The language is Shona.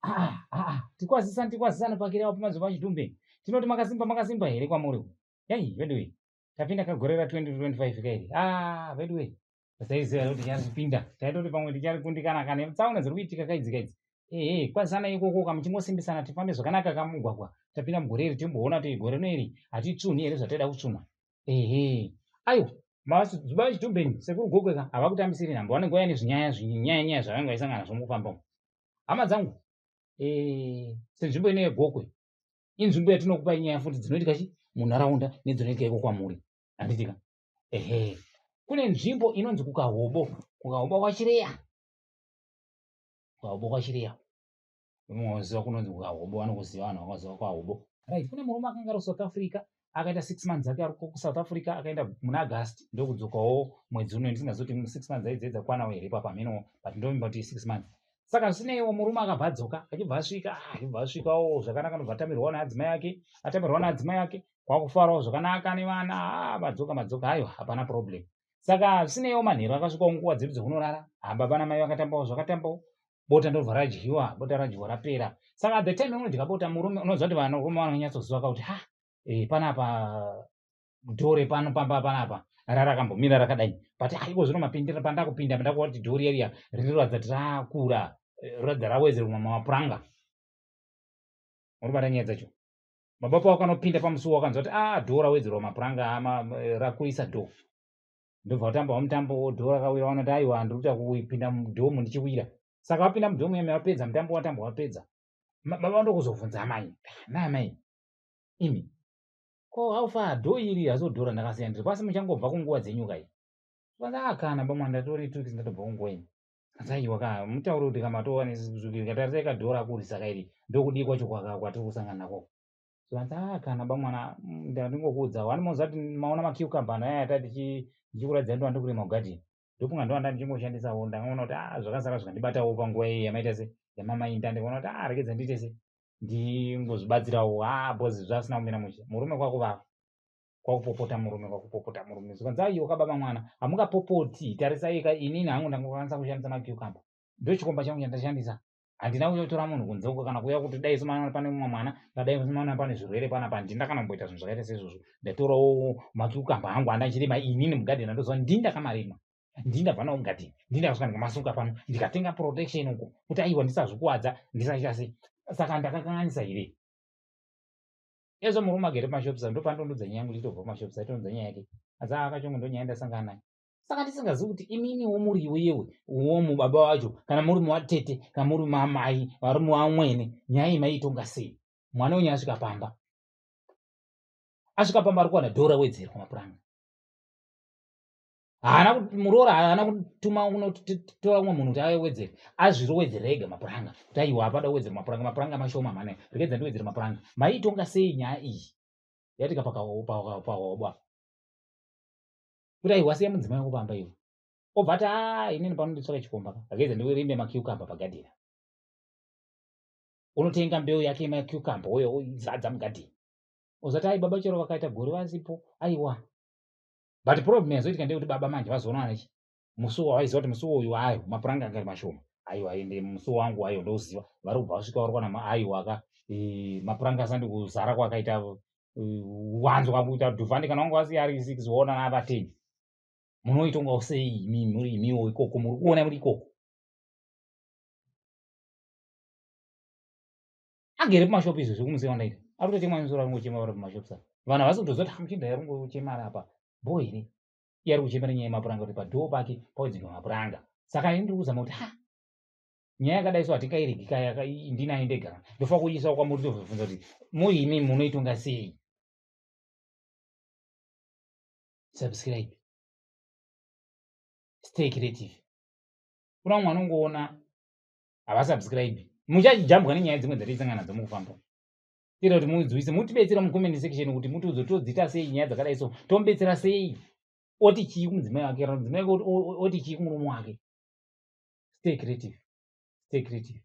Ah, ah, tikwazisana tikwazisana pakira wapo mazuva achitumbe. Tinoti makasimba makasimba here kwamuri? Yai, veduwe. Tapinda kagore ra 2025 kairi. Ah, veduwe. Tasaiziva kuti tichazvipinda. Taitoti pamwe ticharikundikana kana tsaona dziri kuitika kaidzi kaidzi. Ehe, kwazisana ikoko ka muchingosimbisana tifambe zvakanaka kamugwagwa. Tapinda mugore iri timboona kuti gore rino iri hatitsvunhi here zvataida kutsvunha. Ehe. Aiwa, mazuva achitumbe sekuru Gokwe ka havakutambisiri nhamba vanenge vauya nezvinyaya zvinyaya nyaya zvavanenge vaisangana nazvo mukufamba umu. Hama dzangu, eh, senzvimbo ino yeGokwe inzvimbo yatinokupai nyaya futi dzinoitika chi munharaunda nedzinoitika iko kwamuri. Handiti ka? Ehe. Kune nzvimbo inonzi kuKahobo, kuKahobo kwaChireya. Kukahobo kwaChireya. Unoziva kunonzi kuKahobo, vanokuziva vanhu vakaziva kuKahobo. Right, kune murume akanga ari kuSouth Africa akaita 6 months ake ari kuSouth Africa akaenda muna August ndokudzokawo mwedzi uno ndisingazivi kuti 6 months aidze dzakwanawo here ipapa hameno but ndovimba kuti 6 months. Saka zvisineiwo murume akabva adzoka achibva asvika ah, achibva asvikawo zvakanaka ndobva atamirwawo naadzimai ake atamirwawo naadzimai ake kwakufarawo zvakanaka nevana ah, madzoka madzoka aiwa hapana problem. Saka zvisineiwo manheru akasvikawo nguva dzedu dzekunorara ah, baba namai vakatambawo zvakatambawo bota ndobva radyiwa bota radyiwa rapera. Saka at the time unodya bota murume unoziva kuti varume vanonyatsoziva ka kuti ha eh, panapa dhore pano pamba panapa rarakambomira rakadai but ah, iko zvino mapindira pandakupinda pandakuona kuti dhori riya rinoratidza kuti rakura eh, roratidza rawedzerwa mapuranga uribata nyaya dzacho baba pavo kanopinda pamusuwo wakanzwa kuti ah dhoo rawedzerwa mapuranga eh, rakurisa dhoo ndobva vatambawo mutambo dhoo rakawira vanoti aiwa ndiri kuita kupinda mudhomu ndichiwira saka vapinda mudhomu yame vapedza mutambo watambwa wapedza baba vandokuzobvunza amai naamai imi ko how far dhoo iri hazodhora ndakasiya ndiri pasi muchangobva kunguva dzenyu kai vanzi ah kana bamwa ndatori two weeks ndatobva kunguva ini kanzi aiwa ka mutaure kuti kamatova nesikatarisa kadhoo rakurisa kairi ndokudii kwacho kwatiri kusangana nako zvanzi ah kana bamwana mm, ndandingokuudza wani moziva kuti maona macucumber anaya atati ndichikuratidza ndo andikurima kugadheni ndofunga ndo anda ndichingoshandisawo ndakaona kuti ah zvakasara zvikandibatawo panguva iyi yamaita se yamamainda ndikaona kuti ah regedza ndiite se ndingozvibatsirawo ah because zvasina kumira mushe murume kwakuvava kwakupopota murume kwakupopota murume zvikanzi aiwa kababa mwana hamungapopoti tarisai ka inini hangu ndangokwanisa kushandisa macucumber ndochikomba changu chandashandisa handina kuyotora munhu kunze uko kana kuuya kuti dai somana pane mumwe mwana ngadai somana pane zvirwere panapa handina kana kumboita zvinhu zvakaita seizvozvo ndatorawo macucumber angu andachirima inini mugadheni andoziva ndini ndakamarima ndini ndabva nawo mugadheni ndini ndakasvika ndikamasuka pano ndikatenga protection uko kuti aiwa ndisazvikuwadza ndisaita sei saka ndakakanganisa here ezvo murume agere pamashops ndopandondudza nyaya yangu ndichitobva pamashops aitonudza nyaya yake asi akachongo ndonyaya ndasangana nayo saka ndisingazivi kuti imimiwo muri iwewe womu baba wacho kana muri muwatete kana muri mamai varume vamwene nyaya iyi maiitonga sei mwana wenyu asvika pamba asvika pamba ari kuwana dhora wedzerwa mapuranga haana muroora haana kutuma unotora umwe munhu kuti awedzere azvirowedzere ega mapuranga kuti aiwa apada kuwedzera mapuranga mapuranga mashoma mhana regedza ndiwedzere mapuranga maiitonga sei nyaya iyi yatika pakaobwa kuti aiwa siya mudzimai wako pamba iwe obva ati a inini pano nditsvaka chikomba ka regedza ndiurime macucumber pagadheni unotenga mbeu yake yemacucumber uyo oizadza mugadheni ozati ai baba chero vakaita gore vasipo aiwa but problem yazoitika ndeyekuti baba manje vazoona nechi musuwo wavaiziva kuti musuwo uyu ayo mapuranga anga ari mashoma aiwa ende musuwo wangu ayo ndouziva vari kubva vasvika vari kuwana aiwa ka e, mapuranga asandi kuzara kwakaita e, wanzwa kuita dhuvhani kana wanga wasiya ari six woona ava ten munoitongawo sei imi muri imiwo ikoko muri kuona muri ikoko agere pamashopu izvo zvekumusiya wandaita ari kutochema musoro ari kungochema vari pamashopu sa vanhu havasi kutoziva kuti hamuchinda ari kungochema ari apa bho here iye ari kuchema nenyaya yemapuranga kuti padhoo pake pawedzerwa mapuranga saka ini ndiri kuzama kuti ha nyaya yakadai so hatingairegi kaya ndinayo ndega ndofanira kuisawo kwamuri tobvunza kuti muri imi munoitonga sei subscribe stay creative kuna vamwe vanongoona havasubscribe muchajambwa nenyaya dzimwe dzataisangana nadzo mukufamba tira kuti mudziwise mutibetsera mucomment section kuti mutiudze todziita sei nyaya dzakadai so tomubetsera sei oti chii kumudzimai wake kana mudzimai wake oti chii kumurume wake stay creative stay creative.